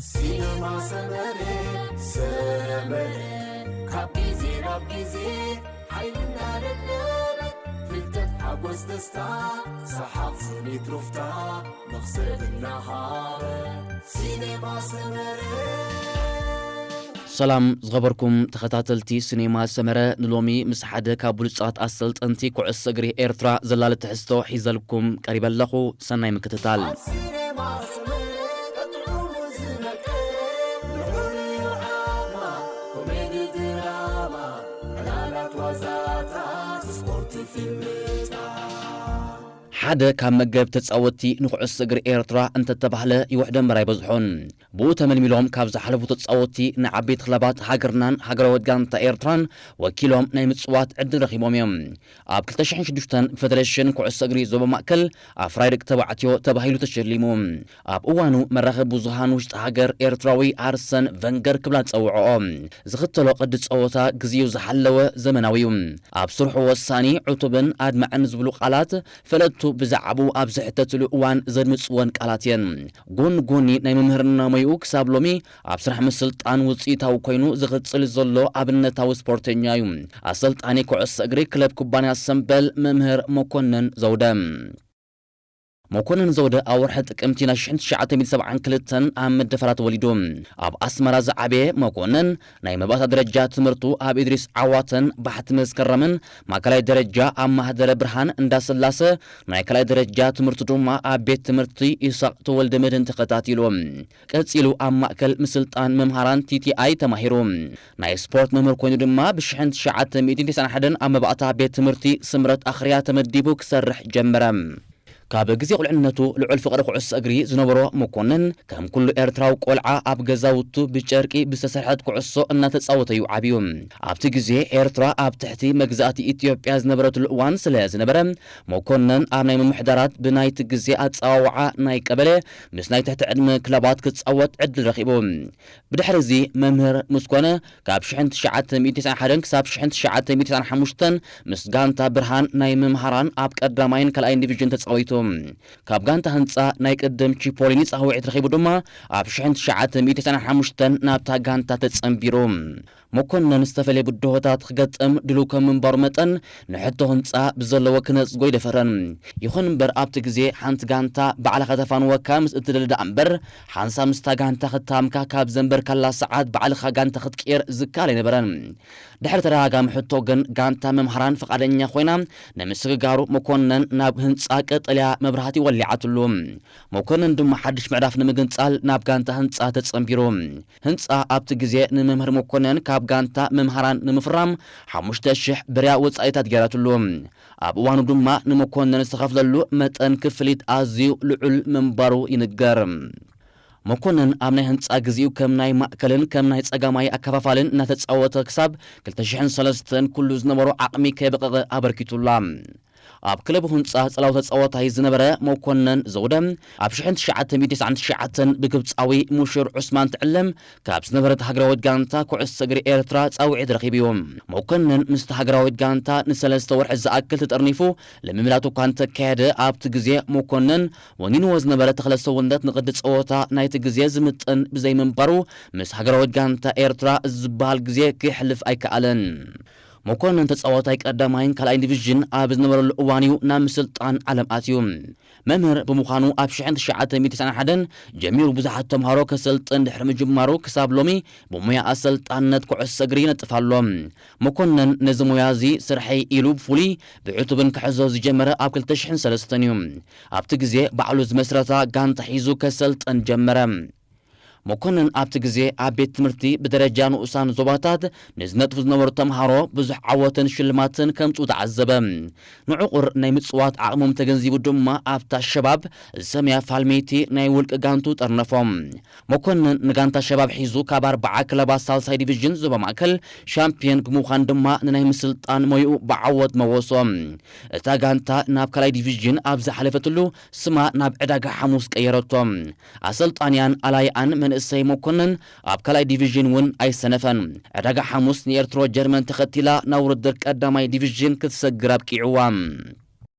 ሲነማ ሰመረ፣ ሰመረ፣ ካብ ግዜ ናብ ግዜ ሓይልና ለበበ፣ ፍልጠት፣ ሓጎስ፣ ደስታ፣ ሰሓቕ፣ ስኒት፣ ሩፍታ፣ መኽሰብ እናሃበ። ሲነማ ሰመረ። ሰላም ዝኸበርኩም ተኸታተልቲ ሲኔማ ሰመረ፣ ንሎሚ ምስ ሓደ ካብ ብሉጻት ኣሰልጠንቲ ኩዕሶ እግሪ ኤርትራ ዘላለ ትሕዝቶ ሒዘልኩም ቀሪበ ኣለኹ። ሰናይ ምክትታል። ኣብ ሲኔማ ሰመረ፣ ጥዑም ዝመቀ፣ ንዑ ንዓማ፣ ኮሜዲ ድራማ፣ ዕላላት ዋዛታት፣ ስፖርት ፊልምታት። ሓደ ካብ መገብ ተጻወትቲ ንኩዕሶ እግሪ ኤርትራ እንተተባህለ ይውሕዶ እምበር ኣይበዝሖን። ብኡ ተመልሚሎም ካብ ዝሓለፉ ተጻወትቲ ንዓበይቲ ክለባት ሃገርናን ሃገራዊት ጋንታ ኤርትራን ወኪሎም ናይ ምጽዋት ዕድል ረኺቦም እዮም። ኣብ ክልተ ሽሕን ሽዱሽተን ብፈደረሽን ኩዕሶ እግሪ ዞባ ማእከል ኣፍራይ ደቂ ተባዕትዮ ተባሂሉ ተሸሊሙ። ኣብ እዋኑ መራኸቢ ብዙሃን ውሽጢ ሃገር ኤርትራዊ ኣርሰን ቨንገር ክብላ ጸውዕኦ። ዝኽተሎ ቅዲ ጸወታ ግዜኡ ዝሓለወ ዘመናዊ እዩ። ኣብ ስርሑ ወሳኒ፣ ዕቱብን ኣድማዕን ዝብሉ ቃላት ፈለጥቱ ብዛዕባኡ ኣብ ዝሕተትሉ እዋን ዘድምጽወን ቃላት እየን። ጎኒ ጎኒ ናይ መምህርና ሞይኡ ክሳብ ሎሚ ኣብ ስራሕ ምስልጣን ውጽኢታዊ ኮይኑ ዝቕጽል ዘሎ ኣብነታዊ ስፖርተኛ እዩ። ኣሰልጣኒ ኩዕሶ እግሪ ክለብ ኩባንያ ሰምበል መምህር መኮነን ዘውደ። መኮነን ዘውደ ኣብ ወርሒ ጥቅምቲ ናይ ሽሕን ትሽዓተ ሚእትን ሰብዓን ክልተን ኣብ መደፈራ ተወሊዱ። ኣብ ኣስመራ ዝዓበየ መኮነን ናይ መባእታ ደረጃ ትምህርቱ ኣብ ኢድሪስ ዓዋተን ባሕቲ መስከረምን ማእከላይ ደረጃ ኣብ ማህደረ ብርሃን እንዳስላሰ፣ ናይ ካልኣይ ደረጃ ትምህርቱ ድማ ኣብ ቤት ትምህርቲ ይስሐቅ ተወልደ መድህን ተኸታቲሉ። ቀጺሉ ኣብ ማእከል ምስልጣን መምሃራን ቲ ቲ ኣይ ተማሂሩ። ናይ ስፖርት መምህር ኮይኑ ድማ ብሽሕን ትሽዓተ ሚእትን ተስዓን ሓደን ኣብ መባእታ ቤት ትምህርቲ ስምረት ኣኽርያ ተመዲቡ ክሰርሕ ጀመረ። ካብ ግዜ ቁልዕነቱ ልዑል ፍቕሪ ኩዕሶ እግሪ ዝነበሮ መኮነን፣ ከም ኩሉ ኤርትራዊ ቆልዓ ኣብ ገዛውቱ ብጨርቂ ብዝተሰርሐት ኩዕሶ እናተጻወተ እዩ ዓብዩ። ኣብቲ ግዜ ኤርትራ ኣብ ትሕቲ መግዛእቲ ኢትዮጵያ ዝነበረትሉ እዋን ስለ ዝነበረ፣ መኮነን ኣብ ናይ ምምሕዳራት ብናይቲ ግዜ ኣጸዋውዓ ናይ ቀበሌ ምስ ናይ ትሕቲ ዕድመ ክለባት ክጻወት ዕድል ረኺቡ። ብድሕሪ እዚ መምህር ምስ ኮነ፣ ካብ ሽሕን ትሽዓተ ሚእትን ተስዓን ሓደን ክሳብ ሽሕን ትሽዓተ ሚእትን ተስዓን ሓሙሽተን ምስ ጋንታ ብርሃን ናይ መምሃራን ኣብ ቀዳማይን ካልኣይን ዲቪዥን ተጻዊቱ። ካብ ጋንታ ህንጻ ናይ ቅድም ቺፖሊኒ ጻውዒት ረኺቡ ድማ፣ ኣብ ሽሕን ትሽዓተ ሚእትን ተስዓን ሓሙሽተን ናብታ ጋንታ ተጸንቢሩ። መኮነን ዝተፈለየ ብድሆታት ክገጥም ድሉው ከም ምንባሩ መጠን፣ ንሕቶ ህንጻ ብዘለዎ ክነጽጎ ኣይደፈረን። ይኹን እምበር፣ ኣብቲ ግዜ ሓንቲ ጋንታ ባዕላ ከተፋንወካ ምስ እትደሊ ደኣ እምበር፣ ሓንሳብ ምስታ ጋንታ ክታምካ ካብ ዘንበርካላ ሰዓት ባዕልኻ ጋንታ ክትቅየር ዝከኣል ኣይነበረን። ድሕሪ ተደጋጋሚ ሕቶ ግን፣ ጋንታ መምሃራን ፍቓደኛ ኮይና ንምስግጋሩ፣ መኮነን ናብ ህንጻ ቀጠልያ መብራህቲ ወሊዓትሉ። መኮነን ድማ ሓድሽ ምዕራፍ ንምግንጻል ናብ ጋንታ ህንጻ ተጸንቢሩ። ህንጻ ኣብቲ ግዜ ንመምህር መኮነን ካብ ጋንታ መምሃራን ንምፍራም ሓሙሽተ ሽሕ ብርያ ወጻኢታት ገይራትሉ። ኣብ እዋኑ ድማ ንመኮነን ዝተኸፍለሉ መጠን ክፍሊት ኣዝዩ ልዑል ምንባሩ ይንገር። መኮነን ኣብ ናይ ህንጻ ግዜኡ ከም ናይ ማእከልን ከም ናይ ጸጋማይ ኣከፋፋልን እናተጻወተ ክሳብ ክልተ ሽሕን ሰለስተን ኩሉ ዝነበሮ ዓቕሚ ከይበቐቐ ኣበርኪቱላ። ኣብ ክለቡ ህንጻ ጸላው ተጻዋታይ ዝነበረ መኮነን ዘውደ፣ ኣብ ሽሕን ትሽዓተ ሚእትን ተስዓን ትሽዓተን ብግብጻዊ ሙሹር ዑስማን ትዕለም ካብ ዝነበረት ሃገራዊት ጋንታ ኩዕሶ እግሪ ኤርትራ ጻውዒት ረኺቡ እዩ። መኮነን ምስቲ ሃገራዊት ጋንታ ንሰለስተ ወርሒ ዝኣክል ተጠርኒፉ ልምምዳት እኳ እንተካየደ፣ ኣብቲ ግዜ መኮነን ወኒንዎ ዝነበረ ተኽለ ሰውነት ንቅዲ ጸወታ ናይቲ ግዜ ዝምጥን ብዘይምንባሩ፣ ምስ ሃገራዊት ጋንታ ኤርትራ ዝበሃል ግዜ ክሕልፍ ኣይከኣለን። መኮነን ተጻዋታይ ቀዳማይን ካልኣይን ዲቪዥን ኣብ ዝነበረሉ እዋን እዩ ናብ ምስልጣን ዓለም ኣትዩ። መምህር ብምዃኑ ኣብ ሽሕን ትሽዓተ ሚእትን ተስዓን ሓደን ጀሚሩ ብዙሓት ተምሃሮ ከሰልጥን ድሕሪ ምጅማሩ ክሳብ ሎሚ ብሞያ ኣሰልጣንነት ኩዕሶ እግሪ ይነጥፍ ኣሎ። መኮነን ነዚ ሞያ እዚ ስርሐይ ኢሉ ብፍሉይ ብዕቱብን ክሕዞ ዝጀመረ ኣብ ክልተ ሽሕን ሰለስተን እዩ። ኣብቲ ግዜ ባዕሉ ዝመስረታ ጋንታ ሒዙ ከሰልጥን ጀመረ። መኮነን ኣብቲ ግዜ ኣብ ቤት ትምህርቲ ብደረጃ ንኡሳን ዞባታት ንዝነጥፉ ዝነበሩ ተምሃሮ ብዙሕ ዓወትን ሽልማትን ከምጽኡ ተዓዘበ። ንዕቑር ናይ ምጽዋት ዓቕሞም ተገንዚቡ ድማ ኣብታ ሸባብ ዝሰምያ ፋልሜቲ ናይ ውልቂ ጋንቱ ጠርነፎም። መኮነን ንጋንታ ሸባብ ሒዙ ካብ ኣርባዓ ክለባት ሳልሳይ ዲቪዥን ዞባ ማእከል ሻምፒዮን ብምዃን ድማ ንናይ ምስልጣን ሞይኡ ብዓወት መወሶ። እታ ጋንታ ናብ ካልኣይ ዲቪዥን ኣብ ዝሓለፈትሉ ስማ ናብ ዕዳጋ ሓሙስ ቀየረቶ። ኣሰልጣንያን ኣላይኣን መንእሰይ መኮነን ኣብ ካልኣይ ዲቪዥን እውን ኣይሰነፈን። ዕዳጋ ሓሙስ ንኤርትሮ ጀርመን ተኸቲላ ናብ ውድድር ቀዳማይ ዲቪዥን ክትሰግር ኣብቂዕዋ።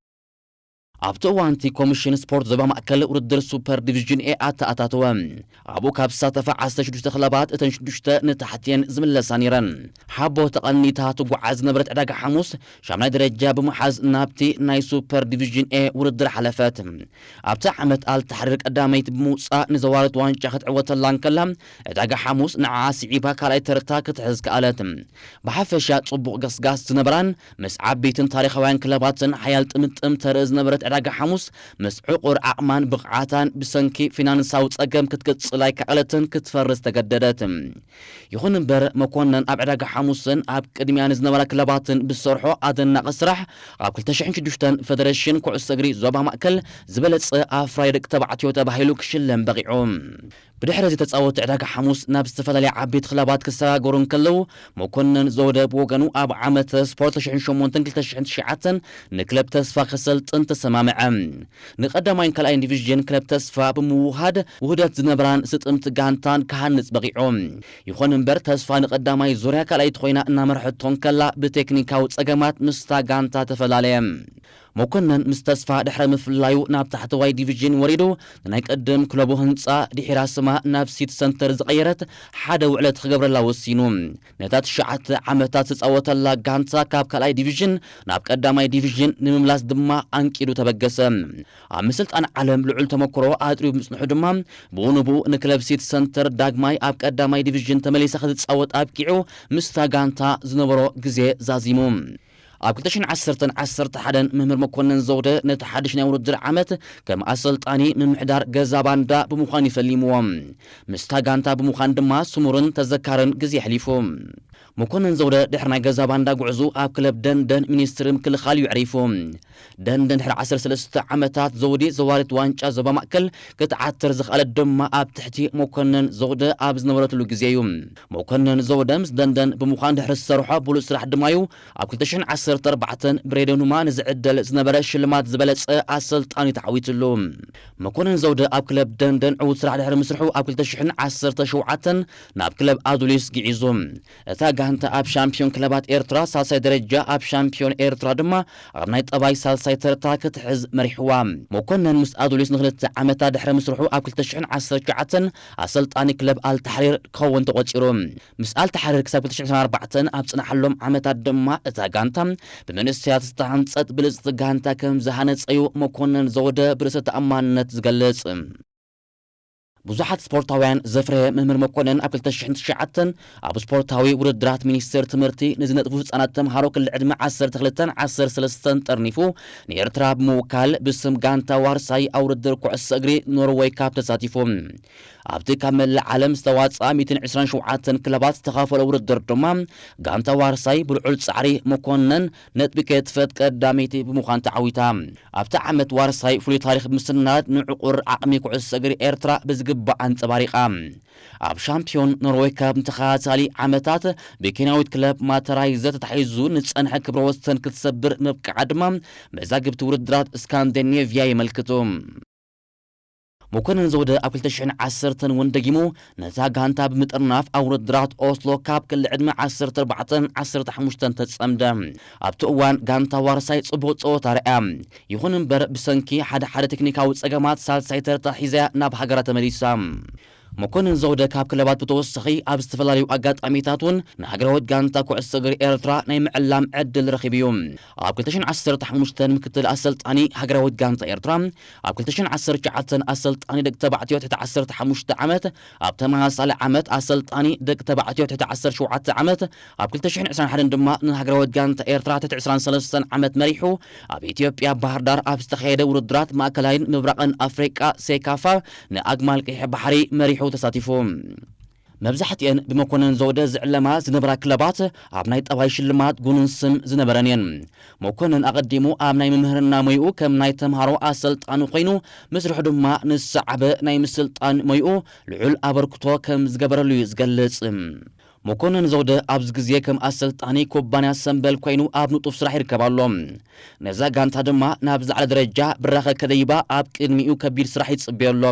ኣብቲ እዋንቲ ኮሚሽን ስፖርት ዞባ ማእከል ውድድር ሱፐር ዲቪዥን ኤ ኣተኣታተወ። ኣብኡ ካብ ዝሳተፋ ዓሰርተ ሽዱሽተ ክለባት እተን ሽዱሽተ ንታሕቲ እየን ዝምለሳ ነይረን። ሓቦ ተቐኒታ ትጓዓዝ ዝነበረት ዕዳጋ ሓሙስ ሻምናይ ደረጃ ብምሓዝ ናብቲ ናይ ሱፐር ዲቪዥን ኤ ውድድር ሓለፈት። ኣብቲ ዓመት ኣልታሕሪር ቀዳመይቲ ብምውፃእ ንዘዋርት ዋንጫ ክትዕወተላ እንከላ ዕዳጋ ሓሙስ ንዓ ስዒባ ካልኣይ ተርታ ክትሕዝ ከኣለት። ብሓፈሻ ጽቡቕ ገስጋስ ዝነበራን ምስ ዓበይትን ታሪኻውያን ክለባትን ሓያል ጥምጥም ተርኢ ዝነበረት ዕዳጋ ሓሙስ ምስ ዕቑር ዓቕማን ብቕዓታን ብሰንኪ ፊናንሳዊ ጸገም ክትቅጽል ኣይከኣለትን ክትፈርስ ተገደደት። ይኹን እምበር መኮነን ኣብ ዕዳጋ ሓሙስን ኣብ ቅድሚያ ንዝነበራ ክለባትን ብዝሰርሖ ኣደናቒ ስራሕ ኣብ ክልተ ሽሕን ሽዱሽተን ፈደረሽን ኩዕሶ እግሪ ዞባ ማእከል ዝበለጸ ኣፍራይ ደቂ ተባዕትዮ ተባሂሉ ክሽለም በቒዑ። ብድሕሪ እዚ ተጻወቲ ዕዳጋ ሓሙስ ናብ ዝተፈላለያ ዓበይቲ ክለባት ክሰጋገሩ እንከለዉ፣ መኮነን ዘውደ ብወገኑ ኣብ ዓመተ ስፖርት ክልተ ሽሕን ሸሞንተን ክልተ ሽሕን ትሽዓተን ንክለብ ተስፋ ከሰልጥን ተሰማምዐ። ንቀዳማይን ካልኣይን ዲቪዥን ክለብ ተስፋ ብምውሃድ ውህደት ዝነብራን ስጥምቲ ጋንታን ክሃንጽ በቒዑ። ይኹን እምበር ተስፋ ንቀዳማይ ዙርያ ካልኣይቲ ኮይና እናመርሐቶ እንከላ ብቴክኒካዊ ጸገማት ምስታ ጋንታ ተፈላለየ። መኮነን ምስ ተስፋ ድሕሪ ምፍላዩ ናብ ታሕተዋይ ዲቪዥን ወሪዱ ንናይ ቀደም ክለቡ ህንጻ ድሒራ ስማ ናብ ሲቲ ሰንተር ዝቐየረት ሓደ ውዕለት ክገብረላ ወሲኑ። ነታ ትሽዓተ ዓመታት ዝጻወተላ ጋንታ ካብ ካልኣይ ዲቪዥን ናብ ቀዳማይ ዲቪዥን ንምምላስ ድማ ኣንቂዱ ተበገሰ። ኣብ ምስልጣን ዓለም ልዑል ተመክሮ ኣጥርዩ ብምጽንሑ ድማ ብኡ ንብኡ ንክለብ ሲቲ ሰንተር ዳግማይ ኣብ ቀዳማይ ዲቪዥን ተመሊሳ ክትጻወት ኣብቂዑ ምስታ ጋንታ ዝነበሮ ግዜ ዛዚሙ። ኣብ ክልተ ሽሕን ዓሰርተን ዓሰርተ ሓደን መምህር መኮነን ዘውደ ነቲ ሓድሽ ናይ ውድድር ዓመት ከም ኣሰልጣኒ ምምሕዳር ገዛ ባንዳ ብምዃን ይፈሊምዎ። ምስታ ጋንታ ብምዃን ድማ ስሙርን ተዘካርን ግዜ ኣሕሊፉ። መኮነን ዘውደ ድሕሪ ናይ ገዛ ባንዳ ጉዕዙ ኣብ ክለብ ደንደን ሚኒስትሪ ምክልኻል እዩ ዕሪፉ። ደንደን ድሕሪ ዓሰርተ ሰለስተ ዓመታት ዘውዲ ዘዋሪት ዋንጫ ዞባ ማእከል ክትዓትር ዝኸኣለት ድማ ኣብ ትሕቲ መኮነን ዘውደ ኣብ ዝነበረትሉ ግዜ እዩ። መኮነን ዘውደ ምስ ደንደን ብምዃን ድሕሪ ዝሰርሖ ብሉጽ ስራሕ ድማ እዩ ኣብ ክልተ ሽሕን ዓሰርተ ኣርባዕተን ብሬድዮ ኑማ ንዝዕደል ዝነበረ ሽልማት ዝበለጸ ኣሰልጣኒ ተዓዊትሉ። መኮነን ዘውደ ኣብ ክለብ ደንደን ዕዉት ስራሕ ድሕሪ ምስርሑ ኣብ ክልተ ሽሕን ዓሰርተ ሸውዓተን ናብ ክለብ ኣዱሊስ ግዒዙ። እታ ጋንታ ኣብ ሻምፒዮን ክለባት ኤርትራ ሳልሳይ ደረጃ፣ ኣብ ሻምፒዮን ኤርትራ ድማ ኣብ ናይ ጠባይ ሳልሳይ ተርታ ክትሕዝ መሪሕዋ። መኮነን ምስ ኣዱሊስ ንክልተ ዓመታት ድሕሪ ምስርሑ ኣብ ክልተ ሽሕን ዓሰርተ ትሽዓተን ኣሰልጣኒ ክለብ ኣልታሕሪር ክኸውን ተቖጺሩ። ምስ ኣልታሕሪር ክሳብ ክልተ ሽሕን ዕስራን ኣርባዕተን ኣብ ጽናሓሎም ዓመታት ድማ እታ ጋንታ ብመንእሰያት ዝተሃንጸት ብልጽቲ ጋንታ ከም ዝሃነጸዩ መኮነን ዘወደ ብርእሰ ተኣማንነት ዝገልጽ። ብዙሓት ስፖርታውያን ዘፍረየ መምህር መኮነን ኣብ ክልተ ሽሕን ትሽዓተን ኣብ ስፖርታዊ ውድድራት ሚኒስቴር ትምህርቲ ንዝነጥፉ ህጻናት ተምሃሮ ክሊ ዕድመ ዓሰርተ ክልተን ዓሰርተ ሰለስተን ጠርኒፉ ንኤርትራ ብምውካል ብስም ጋንታ ዋርሳይ ኣብ ውድድር ኩዕሶ እግሪ ኖርወይ ካፕ ተሳቲፉ። ኣብቲ ካብ መላእ ዓለም ዝተዋጽኣ ሚእትን ዕስራን ሸውዓተን ክለባት ዝተኻፈሎ ውድድር ድማ ጋንታ ዋርሳይ ብልዑል ጻዕሪ መኮነን ነጥቢ ከየጥፈት ቀዳመይቲ ብምዃን ተዓዊታ። ኣብቲ ዓመት ዋርሳይ ፍሉይ ታሪኽ ብምስናድ ንዕቑር ዓቕሚ ኩዕሶ እግሪ ኤርትራ ብዝግባእ ኣንጸባሪቓ። ኣብ ሻምፒዮን ኖርዌይ ካብ ንተኸታታሊ ዓመታት ብኬንያዊት ክለብ ማተራይዘ ተታሒዙ ንጸንሐ ክብረ ወሰን ክትሰብር ምብቃዓ ድማ መዛግብቲ ውድድራት ስካንዲኔቭያ የመልክቱ። መኮነን ዘውደ ኣብ ክልተ ሽሕን ዓሰርተን እውን ደጊሙ ነታ ጋንታ ብምጥርናፍ ኣብ ውድድራት ኦስሎ ካብ ክሊ ዕድመ ዓሰርተ ኣርባዕተን ዓሰርተ ሓሙሽተን ተጸምደ። ኣብቲ እዋን ጋንታ ዋርሳይ ጽቡቕ ጸወታ ርኣያ። ይኹን እምበር ብሰንኪ ሓደ ሓደ ቴክኒካዊ ጸገማት ሳልሳይ ተርታ ሒዛያ ናብ ሃገራ ተመሊሳ። መኮነን ዘውደ ካብ ክለባት ብተወሳኺ ኣብ ዝተፈላለዩ ኣጋጣሚታት እውን ንሃገራዊት ጋንታ ኩዕሶ እግሪ ኤርትራ ናይ ምዕላም ዕድል ረኺቡ እዩ። ኣብ ክልተ ሽሕን ዓሰርተ ሓሙሽተን ምክትል ኣሰልጣኒ ሃገራዊት ጋንታ ኤርትራ፣ ኣብ ክልተ ሽሕን ዓሰርተ ትሽዓተን ኣሰልጣኒ ደቂ ተባዕትዮ ትሕቲ ዓሰርተ ሓሙሽተ ዓመት፣ ኣብ ተመሳሳሊ ዓመት ኣሰልጣኒ ደቂ ተባዕትዮ ትሕቲ ዓሰርተ ሸውዓተ ዓመት፣ ኣብ ክልተ ሽሕን ዕስራን ሓደን ድማ ንሃገራዊት ጋንታ ኤርትራ ትሕቲ ዕስራን ሰለስተን ዓመት መሪሑ ኣብ ኢትዮጵያ ባህር ዳር ኣብ ዝተኻየደ ውድድራት ማእከላይን ምብራቕን ኣፍሪቃ ሴካፋ ንኣግማል ቀይሕ ባሕሪ መሪሑ ተሳቲፉ። መብዛሕትኤን ብመኮነን ዘውደ ዝዕለማ ዝነበራ ክለባት ኣብ ናይ ጠባይ ሽልማት ጉኑን ስም ዝነበረን እየን። መኮነን ኣቐዲሙ ኣብ ናይ ምምህርና ሞይኡ ከም ናይ ተምሃሮ ኣሰልጣኒ ኮይኑ ምስርሑ ድማ ንዝሰዓበ ናይ ምስልጣን ሞይኡ ልዑል ኣበርክቶ ከም ዝገበረሉ እዩ ዝገልጽ። መኮነን ዘውደ ኣብዚ ግዜ ከም ኣሰልጣኒ ኩባንያ ሰምበል ኮይኑ ኣብ ንጡፍ ስራሕ ይርከብ ኣሎ። ነዛ ጋንታ ድማ ናብ ዝለዓለ ደረጃ ብራኸ ከደይባ ኣብ ቅድሚኡ ከቢድ ስራሕ ይጽበዮ ኣሎ።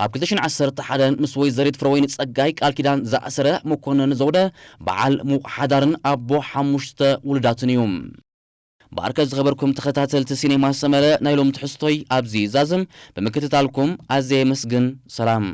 ኣብ ክልተ ሽሕን ዓሰርተ ሓደን ምስ ወይዘሪት ፍረወይኒ ጸጋይ ቃል ኪዳን ዝኣሰረ መኮነን ዘውደ በዓል ሙቕ ሓዳርን ኣቦ ሓሙሽተ ውሉዳትን እዩ። ብኣርከ ዝኸበርኩም ተኸታተልቲ ሲኔማ ሰመረ፣ ናይ ሎም ትሕዝቶይ ኣብዚ ይዛዝም። ብምክትታልኩም ኣዝየ የመስግን። ሰላም።